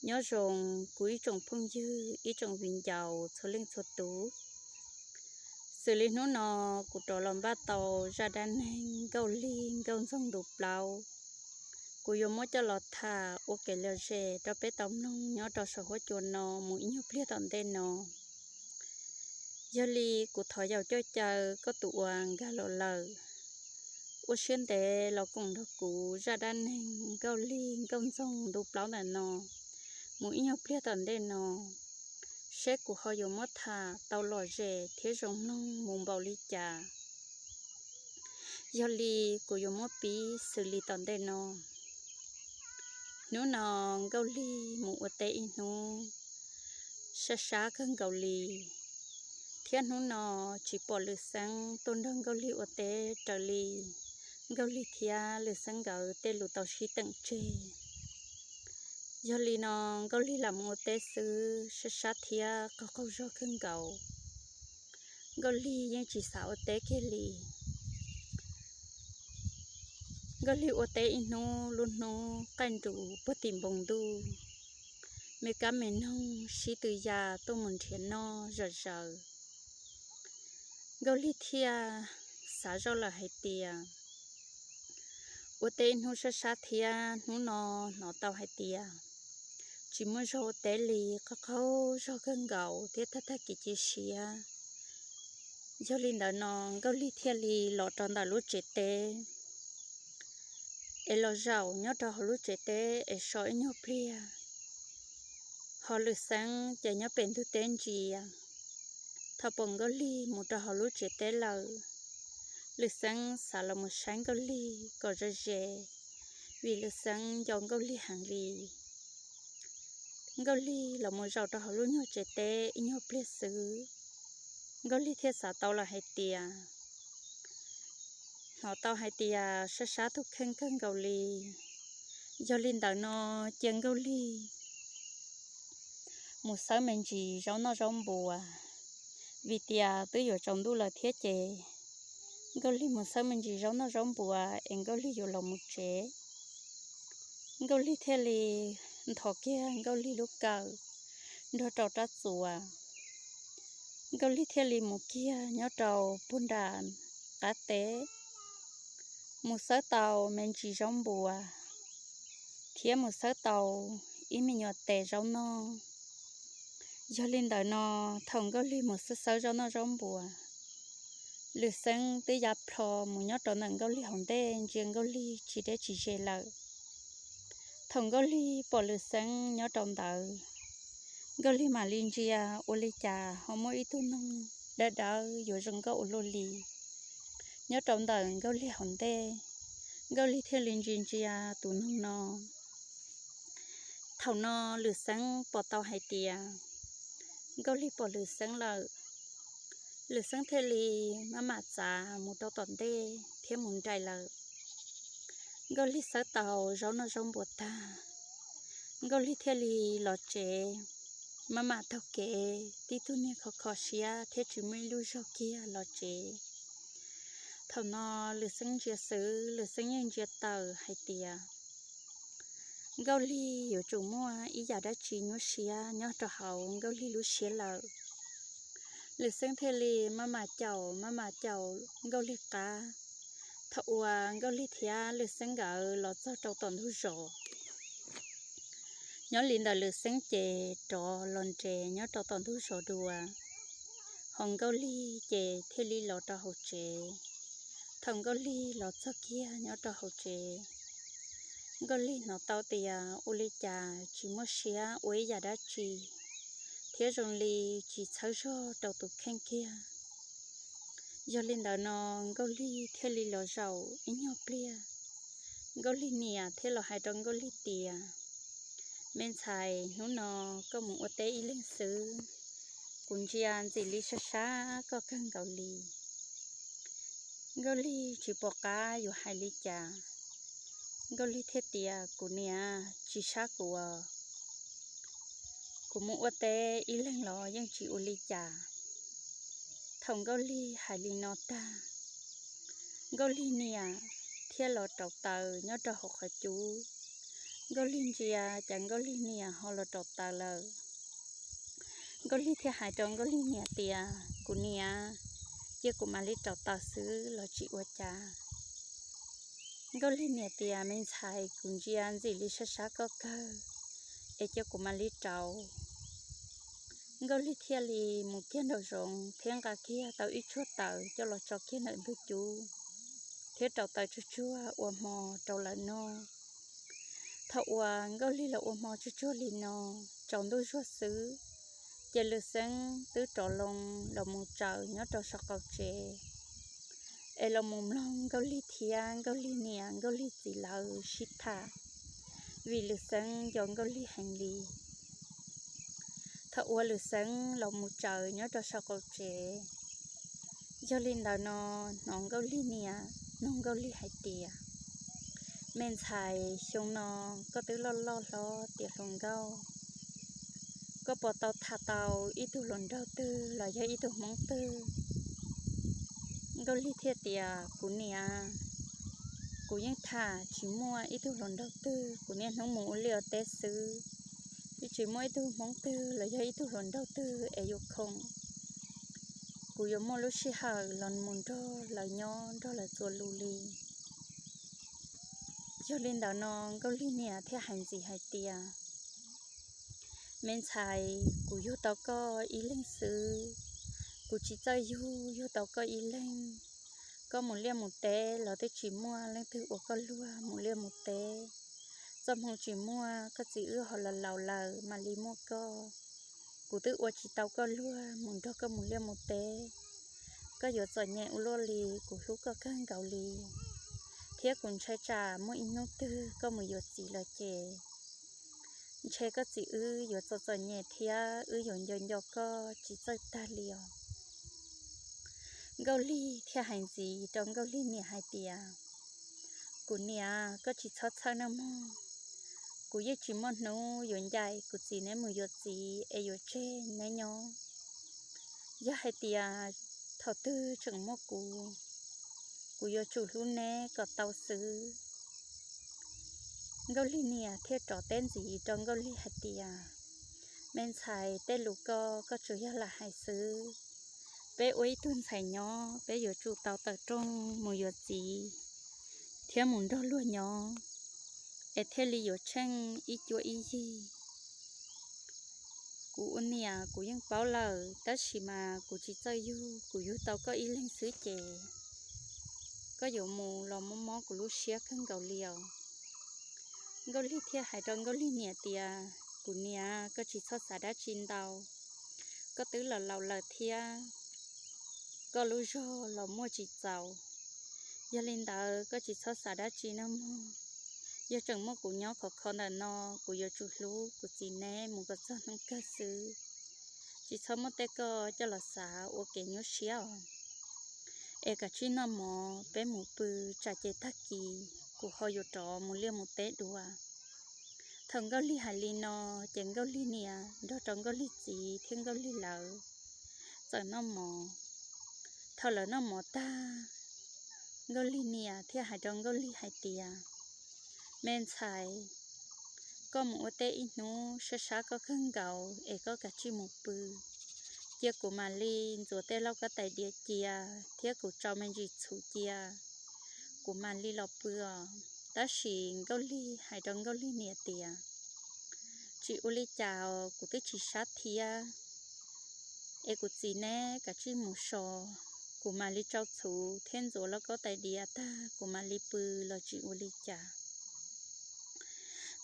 Nyob zoo kuv ib tsoom phooj ywg, ib tsoom viv ncaus txhua leej txhua tus. Xws li hnub no kuv rov los npaj tau zaj dab neeg Nkauj Lig Nkauj Ntxoog ntu plaub. Kuv yuav muab coj los tham ua kev lom zem rau peb tau mloog nyob rau saum huab cua no mus ib nyuag pliag tom ntej no. Yog li kuv thov yaum coj caw koj tus uas nkag los lawm, ua siab ntev los koom nrog kuv zaj dab neeg Nkauj Lig Nkauj Ntxoog ntu plaub ntawm no mus ib nyuag pliag tom ntej no, seb kuv ho yuav muab tham tau lom zem thiab zoo mloog mus npaum li cas. Yog li kuv yuav muab pib xws li tom ntej no. Hnub no Nkauj Lig mus ua teb ib hnub, sab sab kawg nkaus li, thiab hnub no tsis pom Lwm Xeeb tuaj nrog Nkauj Lig ua teb raws li Nkauj Lig thiab Lwm Xeeb nkawd tej lus tau sib teem tseg. Yog li no Nkauj Lig lam mus ua teb xwb, sab sab thiab qaug qaug zog kawg nkaus. Nkauj Lig yeej tsis xav ua teb kiag li. Nkauj Lig ua teb ib hnub, lub hnub qaij nrus puag tim npoo ntuj, me kab me noog sib tw ya tuaj mus nrhiav noj zom zaws. Nkauj Lig thiaj xav zoj lawm hais tias, ua teb ib hnub sab sab thiab hnub no hnov tau hais tias tsis muaj zog ua teb li, qaug qaug zog kawg nkaus thiab tag tag kev cia siab. Yog li ntawd no Nkauj Lig thiaj li los rau ntawm lub tsev teb es los zaum nyob rau hauv lub tsev teb es so ib nyuag pliag. Ho Lwm Xeeb ces nyob pem ntug teb ntsia. Thaum pom Nkauj Lig mus rau hauv lub tsev teb lawm, Lwm Xeeb xav los mus saib Nkauj Lig kom ze ze, vim Lwm Xeeb nco Nkauj Lig heev li. Nkauj Lig los mus zaum rau hauv lub nyuag tsev teb ib nyuag pliag xwb, Nkauj Lig thiaj xav tau lawm hais tias, hnov tau hais tias sab sab tus kheej kawg nkaus li. Yog li ntawd no cia Nkauj Lig mus xawb me ntsis zaub noj zaub npua, vim tias twb yuav tsaus ntuj lawm thiab ces Nkauj Lig mus xawb me ntsis zaub noj zaub npua es Nkauj Lig yuav los mus tsev. Nkauj Lig thiaj li nthos kiag Nkauj Lig lub kawm nrog rau rab txuas. Nkauj Lig thiaj li mus kiag nyob rau puag nram qab teb, mus xawb tau me ntsis zaub npua, thiab mus xawb tau ib me nyuam tes zaub noj. Yog li ntawd no, thaum Nkauj Lig mus xawb xawb zaub noj zaub npua, Lwm Xeeb twb ya plho mus nyob rau ntawm Nkauj Lig hauv ntej ntsia Nkauj Lig tsis deb tsis ze lawm. Thaum Nkauj Lig pom Lwm Xeeb nyob rau ntawd, Nkauj Lig mam li ntsia ua li cas ho muaj ib tug noog dawb dawb yuav zoo nkauj ua luaj li nyob rau ntawm Nkauj Lig hauv ntej. Nkauj Lig thiaj li ntsia ntsia tus noog no. Thaum no Lwm Xeeb pom tau hais tias Nkauj Lig pom Lwm Xeeb lawm, Lwm Xeeb thiaj li maj mam txav mus rau tom ntej thiab mus nraim lawm. Nkauj Lig xawb tau zaub noj zaub npua tag, Nkauj Lig thiaj li los tsev, maj mam taug kev tib tug niag kho kho siab thiab tsis muaj ib lub zog kiag los tsev. Thaum no Lwm Xeeb ntsia xwb, Lwm Xeeb yeej ntsia tawm hais tias Nkauj Lig yuav tsum muaj ib yam dab tsi nyuaj siab nyob rau hauv Nkauj Lig lub siab lawm. Lwm Xeeb thiaj li maj mam caum maj mam caum Nkauj Lig qab. Thaum uas Nkauj Lig thiab Lwm Xeeb nkawd los txog rau tom ntug zos, nyob li ntawm Lwm Xeeb ces rov los nres nyob rau tom ntug zos dua, ho Nkauj Lig ces thiaj li los rau hauv tsev. Thaum Nkauj Lig los txog kiag nyob rau hauv tsev, Nkauj Lig hnov tau tias ua li cas tsis muaj siab ua ib yam dab tsi, thiab zoo li tsis txhawb zog rau tus kheej kiag. Yog li ntawd no Nkauj Lig thiaj li los zaum ib nyuag pliag. Nkauj Lig niam thiaj los hais rau Nkauj Lig tias, me ntxhais, hnub no koj mus ua teb ib leeg xwb, kuv ntsia ntxim li sab sab koj kawg nkaus li. Nkauj Lig tsis pom qab yuav hais li cas. Nkauj Lig thiaj tias, kuv niam, tsis sab kuv os. Kuv mus ua teb ib leeg los yeej tsis ua li cas. Thaum Nkauj Lig hais li no tag, Nkauj Lig niam thiaj los rauv taws nyob rau hauv qhov cub. Nkauj Lig ntsia cas Nkauj Lig niam ho los rauv taws lawm. Nkauj Lig thiaj hais rau Nkauj Lig niam tias, Kuv niam, cia kuv mam li rauv taws xwb los tsis ua cas. Nkauj Lig niam tias, Me ntxhais, kuv ntsia ntxim li sab sab koj kawg, es cia kuv mam li rauv. Nkauj Lig thiaj li mus kiag nraum zoov thiab nqa kiag tau ib tsuag taws coj los tso kiag ntawm ntug cub, thiab rauv taws tsuag tsuag ua hmo rau lawv noj. Thaum uas Nkauj Lig los ua hmo tsuag tsuag li no, tsaus ntuj zuag xwb, ces Lwm Xeeb twb rov loo los mus tsaws nyob rau saum qaum tsev, es los mus mloog Nkauj Lig thiab Nkauj Lig niam Nkauj Lig txiv lawv sib tham, vim Lwm Xeeb nco Nkauj Lig heev li. Thaum uas Lwm Xeeb los mus tsaws nyob rau saum qaum tsev, yog li ntawd no hnov Nkauj Lig niam nug Nkauj Lig hais tias, Me ntxhais, xyoo no koj twb loj loj hlob tiav hluas nkauj, koj puas tau tham tau ib tug hluas nraug twg los yog ib tug hmoob twg? Nkauj Lig thiaj tias, Kuv niam, kuv yeej tham tsis muaj ib tug hluas nraug twg, kuv niaj hnub mus ua liaj ua teb xwb, yeej tsis muaj ib tug hmoob twg los yog ib tug hluas nraug twg es yuav khoom kuv yuav muaj lub sij hawm los mus nrog lawv nyob nrog lawv txuas lus li. Yog li ntawd no Nkauj Lig niam thiaj hais ntxiv hais tias, Me ntxhais, kuv yug tau koj ib leeg xwb, kuv tsis txawj yug yug tau koj ib leeg. Koj mus liaj mus teb los twb tsis muaj leej twg ua koj luag mus liaj mus teb. Txoj hmoo tsis muaj, koj txiv wb ho los laus lawm mam li muaj koj. Kuv twb ua tsis tau koj luag mus nrog koj mus liaj mus teb. Koj yuav txom nyem ua luaj li, kuv hlub koj kawg nkaus li, thiab kuv ntshai tsam muaj ib hnub twg koj mus yuav txiv lawm ces ntshe koj txiv wb yuav txom txom nyem thiab wb yuav nco nco koj tsis txawj tag li os. Nkauj Lig thiaj hais ntxiv rau Nkauj Lig niam hais tias, Kuv niam, koj tsis txhob txhawj nawb mog. Kuv yeej tsis muaj hnub yuav ncaim kuv txiv neb mus yuav txiv es yuav tseg neb nyob. Yog hais tias thaum twg tseem muaj kuv, kuv yuav tsum hlub neb kom tau xwb. Nkauj Lig niam thiaj rov teb ntxiv rau Nkauj Lig hais tias, Me ntxhais, tej lus koj, koj tsuas yog lam hais xwb. Peb ua ib tug ntxhais nyob peb yuav tsum tau tawm rooj mus yuav txiv thiab mus nrog luag nyob, es thiaj li yuav tsheej ib cuab ib yig. Kuv ua niam kuv yeej paub lawm, tab sis mas kuv tsis txawj yug, kuv yug tau koj ib leeg xwb ces koj yuav mus los mob mob kuv lub siab kawg nkaus li os. Nkauj Lig thiaj hais rau Nkauj Lig niam tias, Kuv niam, koj tsis txhob xav dab tsi ntau. Koj twb los laus lawm thiab koj lub zog los muaj tsis txaus. Yog li ntawd koj tsis txhob xav dab tsi nawb mog. Yog tseem muaj kuv nyob khov kho ntawm no, kuv yuav tsum hlub kuv txiv neb mus kom txog hnub kawg xwb. Tsis txhob muab tej koj coj los xav ua kev nyuaj siab os. Es kav tsij noj mov peb mus pw, tsam ces tag kis kuv ho yuav rov mus liaj mus teb dua. Thaum Nkauj Lig hais li no, ces Nkauj Lig niam nrog rau Nkauj Lig txiv thiab Nkauj Lig lawv txawm noj mov. Thaum lawv noj mov tag, Nkauj Lig niam thiaj hais rau Nkauj Lig hais tias, Me ntxhais, koj mus ua teb ib hnub sab sab koj kawg nkaus es koj kav tsij mus pw. Cia kuv mam li ntxuav tej lauj kaub tais diav cia thiab kuv tsau me ntsis txhuv cia, kuv mam li los pw os. Tab sis Nkauj Lig hais rau Nkauj Lig niam tias, Tsis ua li cas os, kuv twb tsis sab thiab. Es kuv txiv neb kav tsij mus so, kuv mam li tsau txhuv thiab ntxuav lauj kaub tais diav tag kuv mam li pw los tsis ua li cas.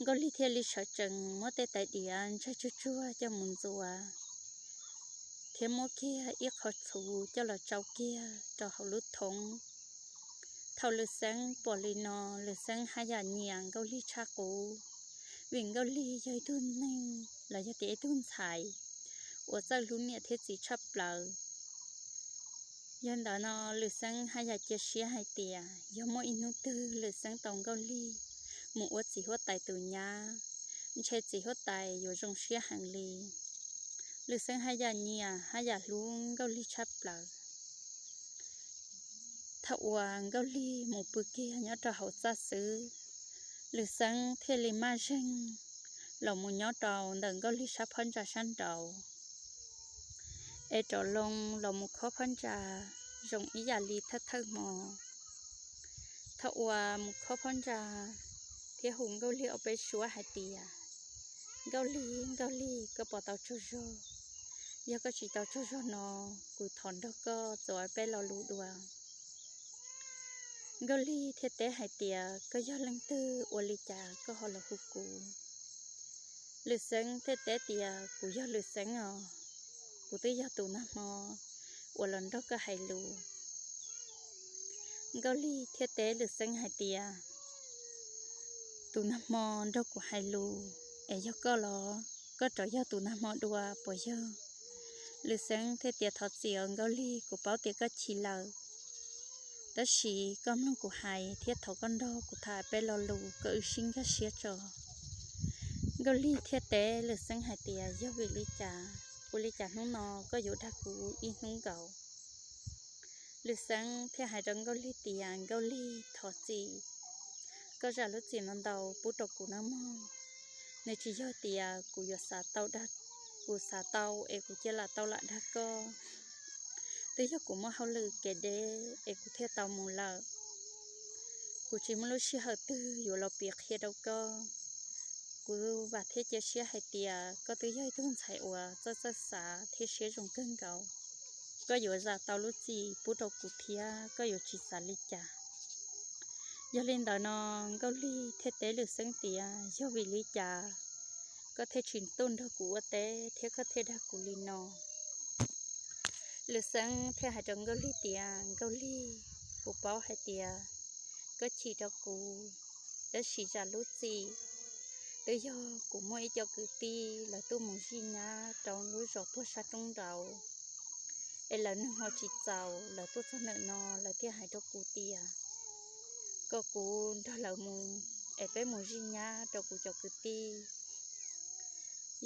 Nkauj Lig thiaj li sawv tsees muab tej tais diav ntsaig tsuag tsuag coj mus ntxuav, thiab muab kiag ib qho txhuv coj los tsau kiag rau hauv lub thoob. Thaum Lwm Xeeb pom li no, Lwm Xeeb haj yam nyiam Nkauj Lig tshaj qub, vim Nkauj Lig yog ib tug neeg los yog tias ib tug ntxhais uas txawj hlub niam thiab txiv tshaj plaws. Yog ntawd no Lwm Xeeb haj yam cia siab hais tias yog muaj ib hnub twg Lwm Xeeb tau Nkauj Lig mus ua txiv huab tais tus nyab, ntshe txiv huab tais yuav zoo siab heev li. Lwm Xeeb haj yam nyiam haj yam hlub Nkauj Lig tshaj plaws. Thaum uas Nkauj Lig mus pw kiag nyob rau hauv txaj xwb, Lwm Xeeb thiaj li maj zeeg los mus nyob rau ntawm Nkauj Lig sab phab ntsa sab nraud, es rov loo los mus khob phab ntsa zoo ib yam li thawj thawj hmo. Thaum uas mus khob phab ntsa thiab hu Nkauj Lig ob peb suab hais tias, Nkauj Lig, Nkauj Lig, koj puas tau tsaug zog? Yog koj tsis tau tsaug zog no, kuv thov nrog koj txuas peb lo lus dua. Nkauj Lig thiaj teb hais tias, koj yog leej twg, ua li cas koj ho los hu kuv? Lwm Xeeb thiaj teb tias, kuv yog Lwm Xeeb os, kuv twb yog tus nag hmo uas los nrog koj hais lus. Nkauj Lig thiaj teb Lwm Xeeb hais tias, tus nag hmo nrog kuv hais lus es yog koj los? Koj rov yog tus nag hmo dua puas yog? Lwm Xeeb thiaj tias, thov txim os Nkauj Lig, kuv paub tias koj chim lawm, tab sis koj mloog kuv hais thiab thov koj nrog kuv tham peb lo lus kom wb sib nkag siab tso. Nkauj Lig thiaj teb Lwm Xeeb hais tias, yog vim li cas, ua li cas hnub no koj yuav dag kuv ib hnub nkaus? Lwm Xeeb thiaj hais rau Nkauj Lig tias, Nkauj Lig, thov txim, koj zam lub txim no ntau pub rau kuv nawb mog. Nws tsis yog tias kuv yuav xav tau dag, kuv xav tau es kuv cia lam tau lam dag koj. Twb yog kuv muaj hauj lwm kev deb es kuv thiaj tau mus lawm. Kuv tsis muaj lub sij hawm twg yuav los piav qhia rau koj. Kuv vam thiab cia siab hais tias koj twb yog ib tug ntxhais uas txawj txawj xav thiab siab zoo kawg nkaus. Koj yuav zam tau lub txim pub rau kuv thiab koj yuav tsis xav li cas. Yog li ntawd no, Nkauj Lig thiaj teb Lwm Xeeb tias, yog vim li cas koj thiaj tsis tuaj nrog kuv ua teb thiab koj thiaj dag kuv li no? Lwm Xeeb thiaj hais rau Nkauj Lig tias, Nkauj Lig, kuv paub hais tias koj chim rau kuv, tab sis zam lub txim, twb yog kuv muaj ib co kwv tij lawv tuaj mus zij nyab rau lub zos puag sab roob nraud, es lawv neeg ho tsis txaus, lawv tuaj txog ntawm no lawv thiaj hais rau kuv tias kom kuv nrog lawv mus es peb mus zij nyab rau kuv cov kwv tij.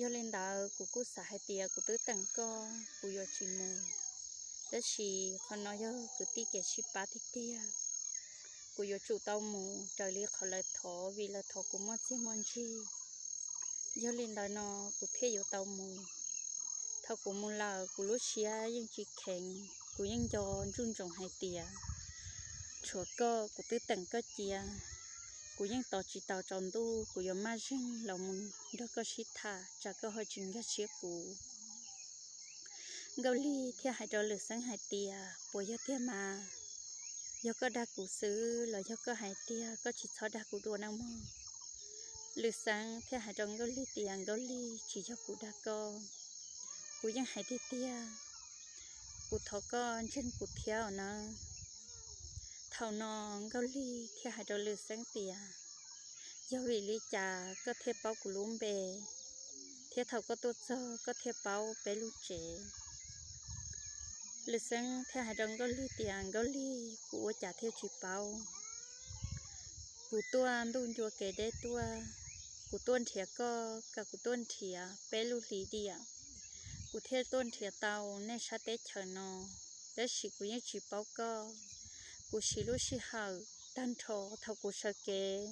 Yog li ntawd kuv kuj xav hais tias kuv twb teem koj, kuv yuav tsis mus, tab sis qhov no yog kwv tij kev sib pab tiag tiag. Kuv yuav tsum tau mus raws li qhov lawv thov, vim lawv thov kuv muaj txiag muaj ntsig. Yog li ntawd no kuv thiaj yuav tau mus. Thaum kuv mus lawm kuv lub siab yeej tsis kheev, kuv yeej nco ntsuj ntsoov hais tias tshuav koj kuv twb teem koj cia. Kuv yeej tos tsis tau tsaus ntuj kuv yuav maj zeeg los mus nrog koj sib tham tsam koj ho tsis nkag siab kuv. Nkauj Lig thiaj hais rau Lwm Xeeb hais tias, puas yog tiag mas? Yog koj dag kuv xwb los yog koj hais tiag, koj tsis txhob dag kuv dua nawb mog. Lwm Xeeb thiaj hais rau Nkauj Lig tias, Nkauj Lig, tsis yog kuv dag koj, kuv yeej hais tiag tiag, kuv thov koj ntseeg kuv thiab os nawb. Thaum no Nkauj Lig thiaj hais rau Lwm Xeeb tias, yog vim li cas koj thiaj paub kuv lub npe, thiab thaum koj tuaj txog koj thiaj paub peb lub tsev? Lwm Xeeb thiaj hais rau Nkauj Lig tias, Nkauj Lig, kuv ua cas thiaj tsis paub? Kuv tuaj ntuj ncua kev deb tuaj, kuv tuaj nrhiav koj, kom kuv tuaj nrhiav peb lub hlis diam, kuv thiaj tuaj nrhiav tau nej sab teb chaws no. Tab sis kuv yeej tsis paub koj. Kuv siv lub sij hawm tag nrho thaum kuv sawv kev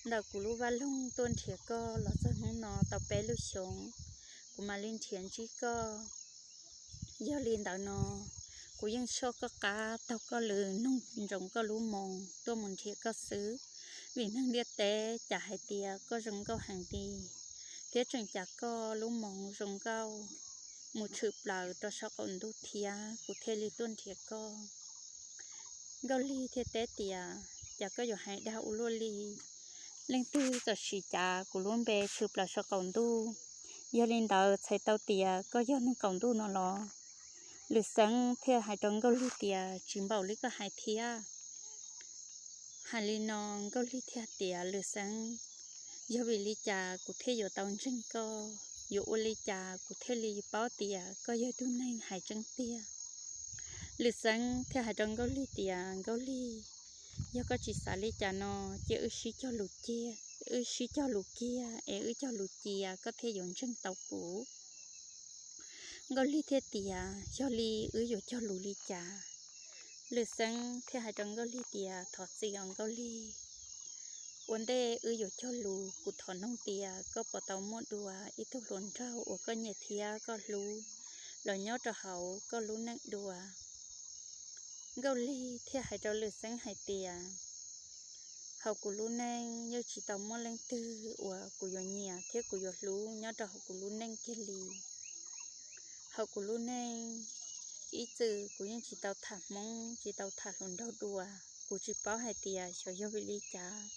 ntawm kuv lub vaj loog tuaj nrhiav koj los txog hnub no tau peb lub xyoos, kuv mam li nrhiav ntsib koj. Yog li ntawd no, kuv yeej soj koj qab taug koj lw, mloog ntsoov koj lub moo tuaj mus nrhiav koj xwb, vim neeg ntiaj teb cas hais tias koj zoo nkauj heev li, thiab tseem cas koj lub moo zoo nkauj mus tshwm plaws rau saum qaum ntuj thiab kuv thiaj li tuaj nrhiav koj. Nkauj Lig thiaj teb tias, cas koj yuav hais dag ua luaj li? Leej twg txawm siv cav kuv lub npe tshwm plaws saum qaum ntuj? Yog li ntawd txhais tau tias koj yog neeg qaum ntuj no los? Lwm Xeeb thiaj hais rau Nkauj Lig tias, tsis npaum li koj hais thiab. Hais li no, Nkauj Lig thiaj tias, Lwm Xeeb, yog vim li cas kuv thiaj yuav tau ntseeg koj? Yuav ua li cas kuv thiaj li paub tias koj yog tus neeg hais tseeb tiag? Lwm Xeeb thiaj hais rau Nkauj Lig tias, Nkauj Lig, yog koj tsis xav li cas no, cia wb sib cog lus cia, wb sib cog lus kiag es wb cog lus cia koj thiaj yuav ntseeg tau kuv. Nkauj Lig thiaj tias, yog li wb yuav cog lus li cas? Lwm Xeeb thiaj hais rau Nkauj Lig tias, thov txim os Nkauj Lig, Ua ntej wb yuav cog lus, kuv thov noog tias koj puas tau muaj dua ib tug hluas nraug uas koj nyiam thiab koj hlub los nyob rau hauv koj lub neej dua? Nkauj Lig thiaj hais rau Lwm Xeeb hais tias, hauv kuv lub neej yeej tsis tau muaj leej twg uas kuv yuav nyiam thiab kuv yuav hlub nyob rau hauv kuv lub neej kiag li. Hauv kuv lub neej ib txwm kuv yeej tsis tau tham Hmoob, tsis tau tham hluas nraug dua. Kuv tsis paub hais tias xyov yog vim li cas,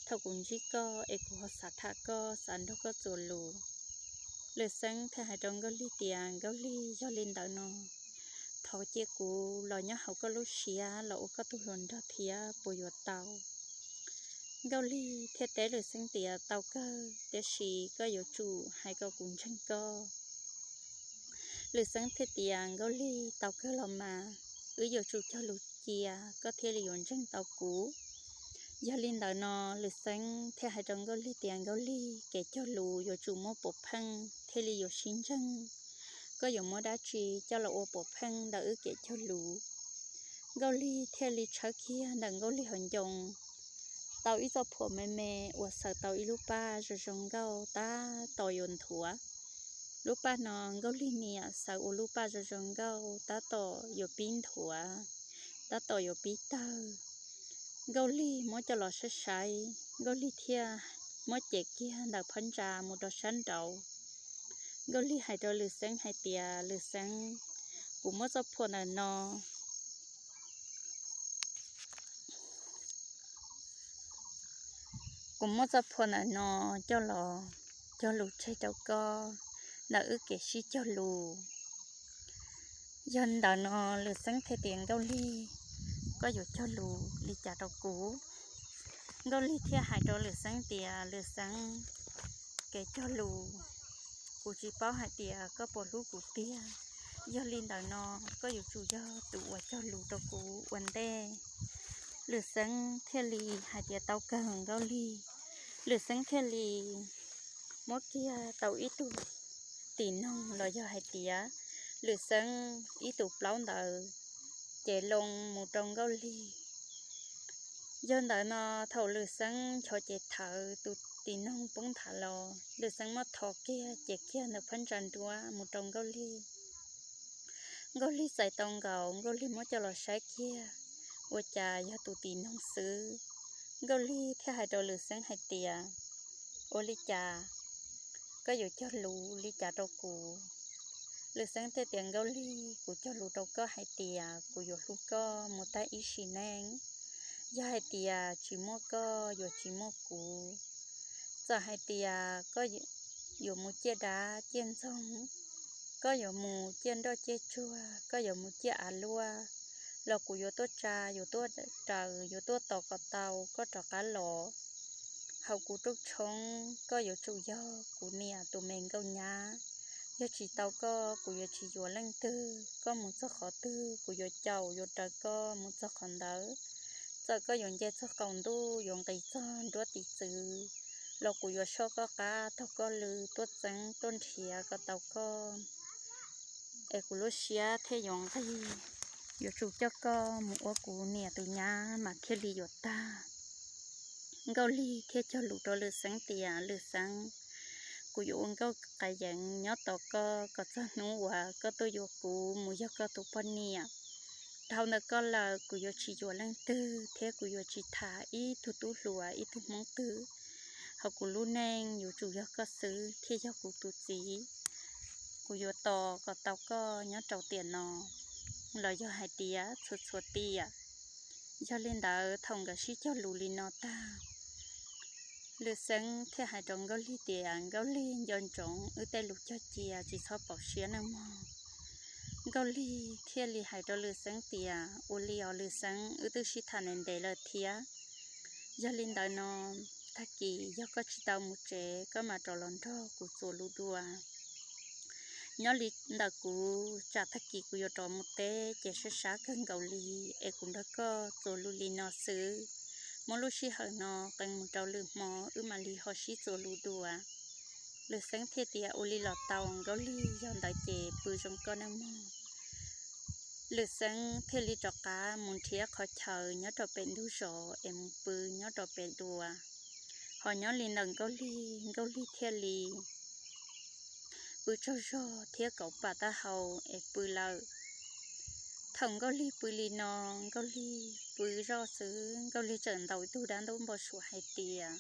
thaum kuv ntsib koj es kuv ho xav tham koj, xav nrog koj txuas lus. Lwm Xeeb thiaj hais rau Nkauj Lig tias, Nkauj Lig, yog li ntawd no thov cia kuv los nyob hauv koj lub siab los ua koj tus hluas nraug thiab puas yuav tau? Nkauj Lig thiaj teb Lwm Xeeb tias, tau kawg, tiam sis koj yuav tsum hais kom kuv ntseeg koj. Lwm Xeeb thiaj tias, Nkauj Lig, tau kawg los mas, wb yuav tsum cog lus cia koj thiaj li yuav ntseeg tau kuv. Yog li ntawd no Lwm Xeeb thiaj hais rau Nkauj Lig tias, Nkauj Lig, kev cog lus yuav tsum muaj puav pheej thiaj li yuav sib ntseeg. Koj yuav muab dab tsi coj los ua puav pheej ntawm wb kev cog lus? Nkauj Lig thiaj li tshawb kiag ntawm Nkauj Lig hauv ncoo tau ib txoj phuam me me uas xaws tau ib lub paj zoo zoo nkauj tab tom yuav nthuav. Lub paj no Nkauj Lig niam xaws ua lub paj zoo zoo nkauj tab tom yuav pib nthuav, tab tom yuav pib tawg. Nkauj Lig muab coj los saib saib, Nkauj Lig thiaj muab cev kiag ntawm phab ntsa mus rau sab nraud. Nkauj Lig hais rau Lwm Xeeb hais tias, Lwm Xeeb, kuv muab txoj phuam ntawm no kuv muab txoj phuam ntawm no coj los cog lus tseg rau koj ntawm wb kev sib cog lus. Yog ntawd no Lwm Xeeb thiaj tias, Nkauj Lig, koj yuav cog lus li cas rau kuv? Nkauj Lig thiaj hais rau Lwm Xeeb tias, Lwm Xeeb, kev cog lus, kuv tsis paub hais tias koj puas hlub kuv tiag. Yog li ntawd no koj yuav tsum yog tus uas cog lus rau kuv ua ntej. Lwm Xeeb thiaj li hais tias, tau kawg Nkauj Lig. Lwm Xeeb thiaj li muab kiag tau ib tug tim noog los yog hais tias Lwm Xeeb ib tus plaub ntawd cev loo mus rau Nkauj Lig. Yog ntawd no thaum Lwm Xeeb nchov cev thawv tus tim noog poob nthav los, Lwm Xeeb muab thov kiag cev kiag ntawm phab ntsa nruab mus rau Nkauj Lig. Nkauj Lig txais tau nkaus, Nkauj Lig muab coj los saib kiag, ua cas yog tus tim noog xwb. Nkauj Lig thiaj hais rau Lwm Xeeb hais tias, ua li cas koj yuav cog lus li cas rau kuv? Lwm Xeeb thiaj tias, Nkauj Lig, kuv cog lus rau koj hais tias kuv yuav hlub koj mus tag ib sim neej. Yog hais tias tsis muaj koj yuav tsis muaj kuv. Txawm hais tias koj yuav mus ciaj dab ciaj ntxoog, koj yuav mus ciaj nroj ciaj tsuag, koj yuav mus ciaj av luaj, los kuv yuav tuaj tsa, yuav tuaj raws, yuav tuaj tos kom tau koj rov qab los. Hauv kuv rooj tshoob koj yuav tsum yog kuv niam tus me nkauj nyab. Yog tsis tau koj kuv yuav tsis yuav leej twg. Koj mus txog qhov twg kuv yuav caum yuav raws koj mus txog qhov ntawd. Txawm koj yuav nce txog qaum ntuj yuav nqis txog nruab tiv txwv los kuv yuav soj koj qab taug koj lw tuaj txeeb tuaj nrhiav kom tau koj, es kuv lub siab thiaj yuav nqig. Yuav tsum coj koj mus ua kuv niam tus nyab mas thiaj li yuav tag. Nkauj Lig thiaj cog lus rau Lwm Xeeb tias, Lwm Xeeb, kuv yuav ua nkauj qav yees nyob tos koj kom txog hnub uas koj tuaj yuav kuv mus yog koj tus poj niam. Dhau ntawm koj lawm kuv yuav tsis yuav leej twg thiab kuv yuav tsis tham ib tug tub hluas ib tug Hmoob twg. Hauv kuv lub neej yuav tsum yog koj xwb thiaj yog kuv tus txiv. Kuv yuav tos kom tau koj nyob rau tiam no los yog hais tias txhua txhua tiam. Yog li ntawd thaum nkawd sib cog lus li no tag, Lwm Xeeb thiaj hais rau Nkauj Lig tias, Nkauj Lig, nco ntsoov wb tej lus cog cia, tsis txhob poob siab nawb mog. Nkauj Lig thiaj li hais rau Lwm Xeeb tias, ua li os Lwm Xeeb, wb twb sib tham ntev ntev lawm thiab. Yog li ntawd no tag kis yog koj tsis tau mus tsev koj mam rov los nrog kuv txuas lus dua. Nyob li ntawm kuv tsam tag kis kuv yuav rov mus teb ces sab sab kawg nkaus li, es kuv nrog koj txuas lus li no xwb. Muab lub sij hawm no qee mus rau lwm hmo wb mam li ho sib txuas lus dua. Lwm Xeeb thiaj tias, ua li los tau Nkauj Lig, yog ntawd ces pw zoo koj nawb mog. Lwm Xeeb thiaj li rov qab mus nrhiav qhov chaw nyob rau pem ntug zos es mus pw nyob rau pem dua. uas nyob li ntawm Nkauj Lig, Nkauj Lig thiaj li pw tsaug zog thiab kauv pam taub hau es pw lawm. Thaum Nkauj Lig pw li no, Nkauj Lig pw zoj xwb, Nkauj Lig txawm ntaus ib tug dab ntub npau suav hais tias,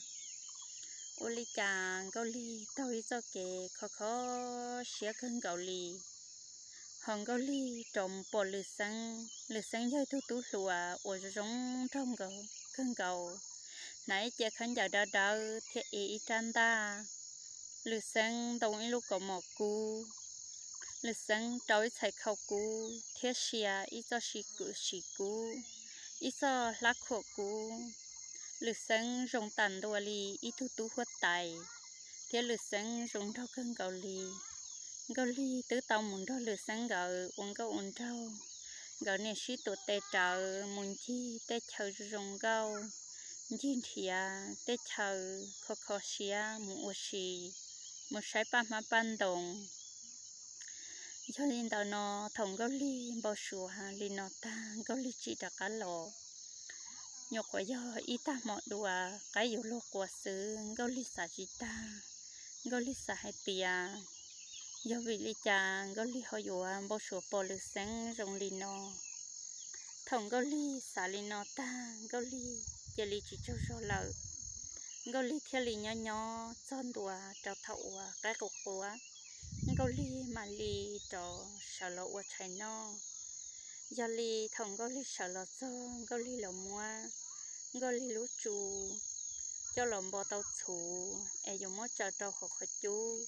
ua li cas Nkauj Lig taug ib txoj kev kho kho siab kawg nkaus li. Ho Nkauj Lig rov mus pom Lwm Xeeb, Lwm Xeeb yog ib tug tub hluas uas zoo zoo nraug nkaus kawg nkaus, hnav ib ce khaub ncaws dawb dawb thiab ev ib rab ntaj. Lwm Xeeb ntoo ib lub kaus mom kub, Lwm Xeeb rau ib txhais khau kub thiab sia ib txoj si kwm sim kub, ib txoj hlab khuam kub. Lwm Xeeb zoo tas ntua li ib tug tub huab tais, thiab Lwm Xeeb zoo nraug kawg nkaus li. Nkauj Lig twb tau mus nrog Lwm Xeeb nkawd ua nkauj ua nraug, nkawd niaj sib tuav tes rawv mus ncig tej chaw zoo zoo nkauj, ncig nrhiav tej chaw kho kho siab mus ua si, mus saib paj hmab paj ntoo. Yog li ntawd no, thaum Nkauj Lig npau suav li no tag, Nkauj Lig tsim rov qab los. Nyuam qhuav yog ib tag hmo dua, qaib yuav luag qua xwb, Nkauj Lig xav tsis tag. Nkauj Lig xav hais tias, yog vim li cas Nkauj Lig ho yuav npau suav pom Lwm Xeeb zoo li no? Thaum Nkauj Lig xav li no tag, Nkauj Lig cia li tsis tsaug zog lawm. Nkauj Lig thiaj li nyob nyob txog ntua rau thaum uas qaib qua qua, Nkauj Lig mam li rov sawv los ua tshais noj. Yog li thaum Nkauj Lig sawv los txog, Nkauj Lig los muab Nkauj Lig lub tsu coj los npo tau txhuv es yuav muab tsaws rau hauv qhov cub.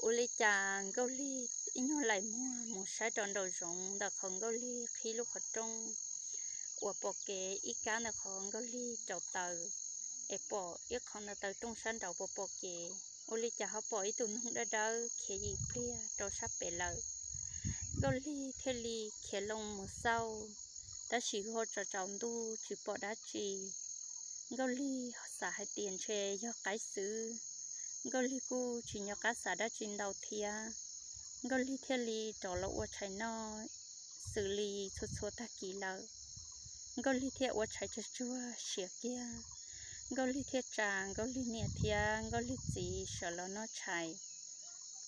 Ua li cas Nkauj Lig ib nyuag laim muag mus saib rau nraum zoov ntawm qhov Nkauj Lig qhib lub qhov rooj uas pom kev ib kab ntawm qhov Nkauj Lig rauv taws, es pom ib qho ntawm taw rooj sab nraud pom pom kev, ua li cas ho pom ib tug noog dawb dawb khiav yim pliag rau sab pem lawm. Nkauj Lig thiaj li khiav loo mus xauj, tab sis ho tsaus tsaus ntuj tsis pom dab tsi. Nkauj Lig xav hais tias ntshe yog qaib xwb, Nkauj Lig kuj tsis nco qab xav dab tsi ntau thiab. Nkauj Lig thiaj li rov los ua tshais noj xws li txhua txhua tag kis lawm. Nkauj Lig thiaj ua tshais tsuag tsuag siav kiag. Nkauj Lig thiaj tsa Nkauj Lig niam thiab Nkauj Lig txiv sawv los noj tshais.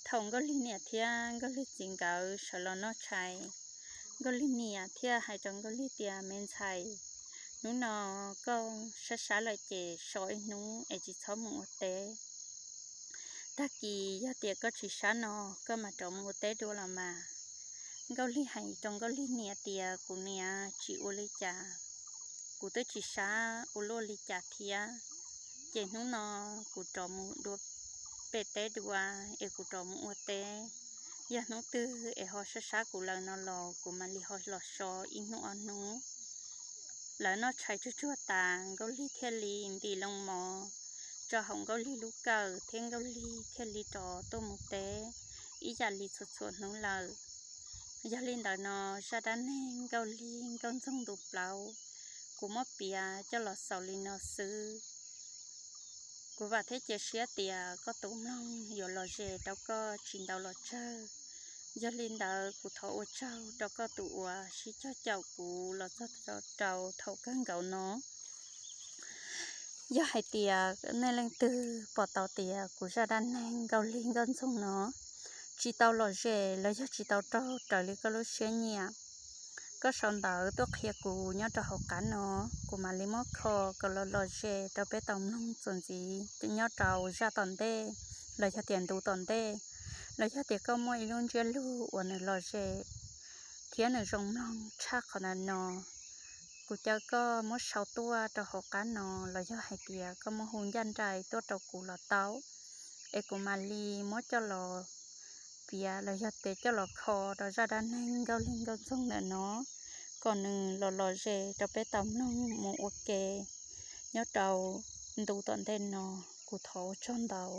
Thaum Nkauj Lig niam thiab Nkauj Lig txiv nkawd sawv los noj tshais, Nkauj Lig niam thiaj hais rau Nkauj Lig tias, me ntxhais, hnub no koj sab sab lawm ces so ib hnub es tsis txhob mus ua teb. Tag kis yog tias koj tsis sab no, koj mam rov mus ua teb dua los mas. Nkauj Lig hais rau Nkauj Lig niam tias, kuv niam, tsis ua li cas, kuv twb tsis sab ua luaj li cas thiab. Ces hnub no kuv rov mus dua pem teb dua, es kuv rov mus ua teb. Yog hnub twg es ho sab sab kuv lawm no los kuv mam li ho los so ib hnub ob hnub. Lawv noj tshais tsuag tsuag tas, Nkauj Lig thiaj li ntim loo mov tso hauv Nkauj Lig lub kawm thiab Nkauj Lig thiaj li rov tuaj mus teb ib yam li txhua txhua hnub lawm. Yog li ntawd no, zaj dab neeg Nkauj Lig Nkauj Ntxoog ntu plaub, kuv muab piav coj los xaus li no xwb. Kuv vam thiab cia siab tias koj tus mloog yuav lom zem rau koj tsis ntau los tsawg. Yog li ntawd, kuv thov ua tsaug rau koj tus uas sib cog caum kuv los txog rau thaum kawg nkaus no. Yog hais tias nej leej twg pom tau tias kuv zaj dab neeg Nkauj Lig Nkauj Ntxoog no tsis tau lom zem los yog tsis tau raug raws li koj lub siab nyiam, koj sau ntawv tuaj qhia kuv nyob rau hauv qab no, kuv mam li muab kho kom los lom zem rau peb tau mloog txuas ntxiv nyob rau zaj tom ntej, los yog tias ntu tom ntej, los yog tias koj muaj ib lub ntsiab lus uas nws lom zem thiab nws zoo mloog tshaj qhov ntawm no, kuv caw koj muab sau tuaj rau hauv qab no, los yog hais tias koj muab hu ncaj nraim tuaj rau kuv los tau, es kuv mam li muab coj los piav los yog tias coj los kho rau zaj dab neeg Nkauj Lig Nkauj Ntxoog ntawm no, kom nws los lom zem rau peb tau mloog mus ua ke nyob rau ntu tom ntej no. Kuv thov ua tsaug ntau.